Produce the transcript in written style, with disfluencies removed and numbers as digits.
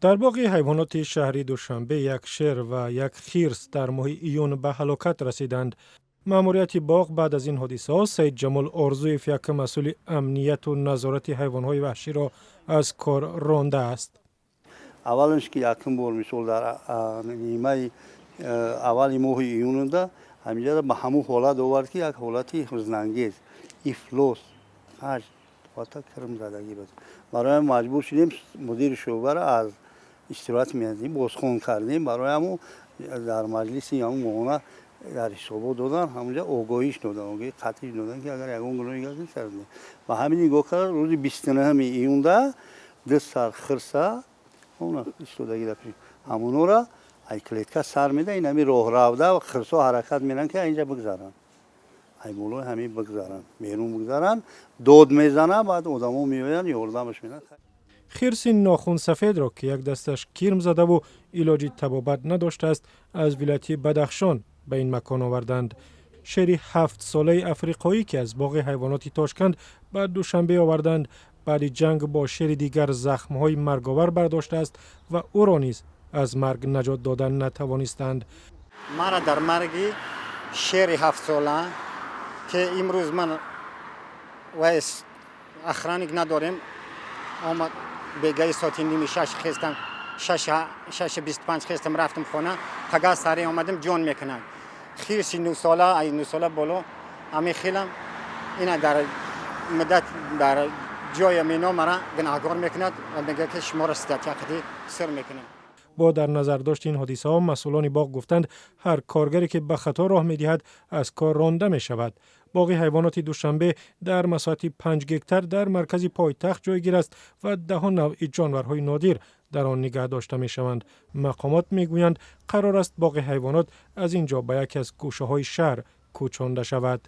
Дар боғи ҳайвоноти шаҳри Душанбе як шер ва як хирс дар моҳи июн ба ҳалокат расиданд. Маъмурияти боғ баъд аз ин ҳодисаҳо Саидҷамол Орзуев, як масъули амнияту назорати ҳайвонҳои ваҳширо, аз кор рондааст. Аввалаш, ки якум бор, мисол, дар нимаи аввали моҳи июнда ҳаминҷа ба ҳамун ҳолат овард, ки як ҳолати ҳузнангез, ифлос ҳашт кирмзадагӣ буд. Барои маҷбур шудем, мудири шӯъбаро аз истироҳат меҳнатӣ бозхон кардем. Барои ҳамун дар маҷлиси ҳамун моҳона дар ҳисобот додан, ҳамунҷа огоҳиш додан, огоҳи қатъӣ додан, ки агар ягон гуноҳи кардем, сар. Ба ҳамин нигоҳ кард, рӯзи 29-уми июнда ду сар хирса истодагӣ, ҳамонора ай клетка сар меда, ин ҳами роҳравда хирсо ҳаракат меранд, ки инҷа бигзаранд, ай болои ҳамин бигзаранд, берун бигзаранд, дод мезанад, баъд одамо меоянд, ёрдамаш медиҳанд. Хирси нохунсафедро, ки як дасташ кирм задаву илоҷи табобат надоштааст, аз вилояти Бадахшон ба ин макон оварданд. Шери 7-солаи африқоӣ, ки аз боғи ҳайвоноти Тошканд ба Душанбе оварданд, баъди ҷанг бо шери дигар захмҳои марговар бардоштааст ва ӯро низ аз марг наҷот додан натавонистанд. Мара дар марги шери 7-сола, ки имрӯз ман вай охранник надорем, омад бегаи соати 5:30 хестам, 6:25 хестам, рафтам хона, пага саре омадам, ҷон мекунад. Хирси 9-сола, ай 9-сола боло ҳамин хелам ина дар муддат дар ҷоя мино мара гунаҳгор мекунад ва мегӯяд, ки шуморо статья қади сир мекунем. Бо дар назардошти ин ҳодисаҳо масъулони боғ гуфтанд, ҳар коргаре, ки ба хато роҳ медиҳад, аз кор ронда мешавад. Боғи ҳайвоноти Душанбе дар масоҳати 5 гектар дар маркази пойтахт ҷойгир аст ва даҳо навъи ҷонварҳои нодир дар он нигаҳ дошта мешаванд. Мақомот мегӯянд, қарор аст боғи ҳайвонот аз ин ҷо ба яке аз гӯшаҳои шаҳр кӯчонда шавад.